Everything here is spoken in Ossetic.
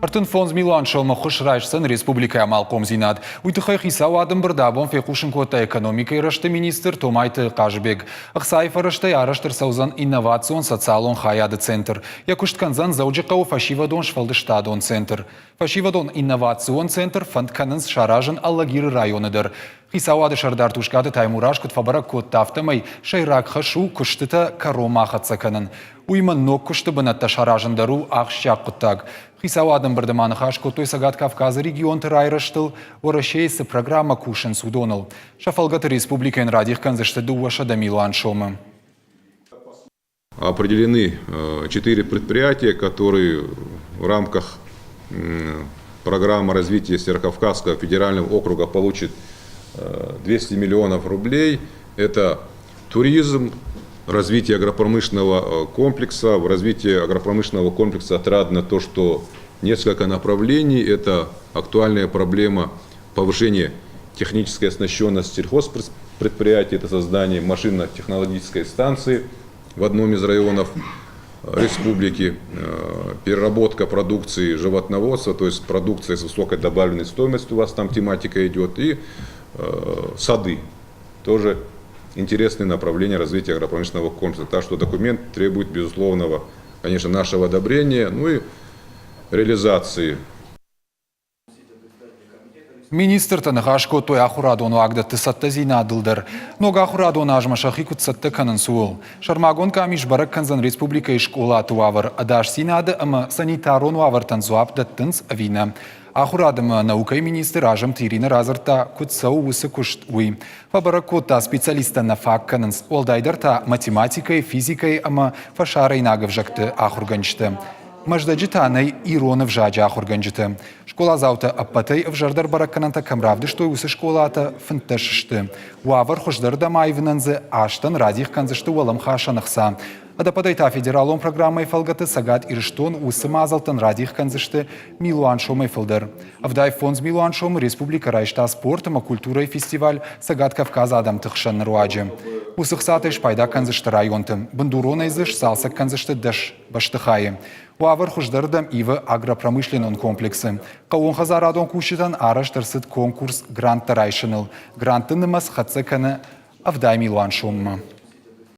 35 милуан сомы ӕххуыс райсдзӕн республикӕйы амалхъомдзинад. Уый тыххӕй хицауады ӕмбырды абон фехъусын кодта экономикӕйы рӕзты министр Томайты Хъазыбег. Ӕхцайы фӕрӕзтӕй арӕзт ӕрцӕудзӕн инновацион социалон хайады центр. Йӕ куыст кӕндзӕн Дзӕуджыхъӕуы фӕсивӕдон сфӕлдыстадон центр. Фӕсивӕдон инновацион центр фӕнд кӕнынц саразын Алагиры районы дӕр. Хицауады сӕрдар Тускъаты Таймураз куыд фӕбӕрӕг кодта, афтӕмӕй сӕйраг хӕс у куыстытӕ кӕронмӕ ахӕццӕ кӕнын. Уыимӕ ног куысты бынӕттӕ саразын дӕр у ахсджиаг хъуыддаг. Хицауады ӕмбырды ма ныхас кодтой Цӕгат Кавказы регионты райрӕзтыл, Уӕрӕсейы цы программӕ кусынц, уыдоныл. Сӕ фӕлгӕты республикӕйӕн радих кӕндзысты 200 милуан сомы. Определены четыре предприятия, которые в рамках программы развития Северокавказского федерального округа получат 200 миллионов рублей. Это туризм, развитие агропромышленного комплекса. В развитии агропромышленного комплекса отрадно то, что несколько направлений. Это актуальная проблема повышения технической оснащенности сельхозпредприятий, это создание машинно-технологической станции в одном из районов республики, переработка продукции животноводства, то есть продукция с высокой добавленной стоимостью, у вас там тематика идет, и сады, тоже интересное направление развития агропромышленного комплекса. Так что документ требует безусловного, конечно, нашего одобрения, ну и реализации. Министртӕ ныхас кодтой ахуырадон уагдӕтты цӕттӕдзинадыл дӕр. Ног ахуырадон азмӕ сӕхи куыд цӕттӕ кӕнынц, ууыл. Сӕрмагонд къамис бӕрӕг кӕндзӕн республикӕйы скъолаты уавӕр, ӕдасдзинады ӕмӕ санитарон уавӕртӕн дзуапп дӕттынц ӕви нӕ. Ахуырад ӕмӕ наукӕйы министр Азымты Иринӕ радзырдта, куыд цӕуы уыцы куыст, уый. Фӕбӕрӕг кодта, специалисттӕ нӕ фаг кӕнынц, уӕлдайдӕр та математикӕйы, физикӕйы ӕмӕ фӕсарӕйнаг ӕвзӕгты ахуыргӕнджытӕ. Мӕздӕджы та нӕй ирон ӕвзаджы ахуыргӕнджытӕ. Скъоладзаутӕ ӕппӕтӕй ӕвзӕрдӕр бӕрӕггӕнӕнтӕ кӕм равдыстой, уыцы скъолатӕ 15 сты. Уавӕр хуыздӕрдӕм аивынӕн дзы азтӕн радих кӕндзысты уӕлӕмхасӕн ӕхца. Ӕдӕппӕтӕй та федералон программӕйы фӕлгӕты Цӕгат Ирыстон уыцы мадзӕлттӕн радих кӕндзысты милуан сомӕй фылдӕр. 75 милуан сомы республикӕ райста спорт ӕмӕ культурӕйы фестиваль Цӕгат Кавказы адӕмты хсӕн руаджы. Уыцы хцатӕй спайда кӕндзысты районты. Бындуронӕй дзы сцалцӕг кӕндзысты 10 бӕстыхайы. Уавӕр хуыздӕрдӕм ивы агропромышленнон комплексы. Хъӕууонхӕдзарадон кусджытӕн арӕзт ӕрцыд конкурс гранттӕ райсыныл. Грантты нымӕц хӕццӕ кӕны 70 милуан соммӕ.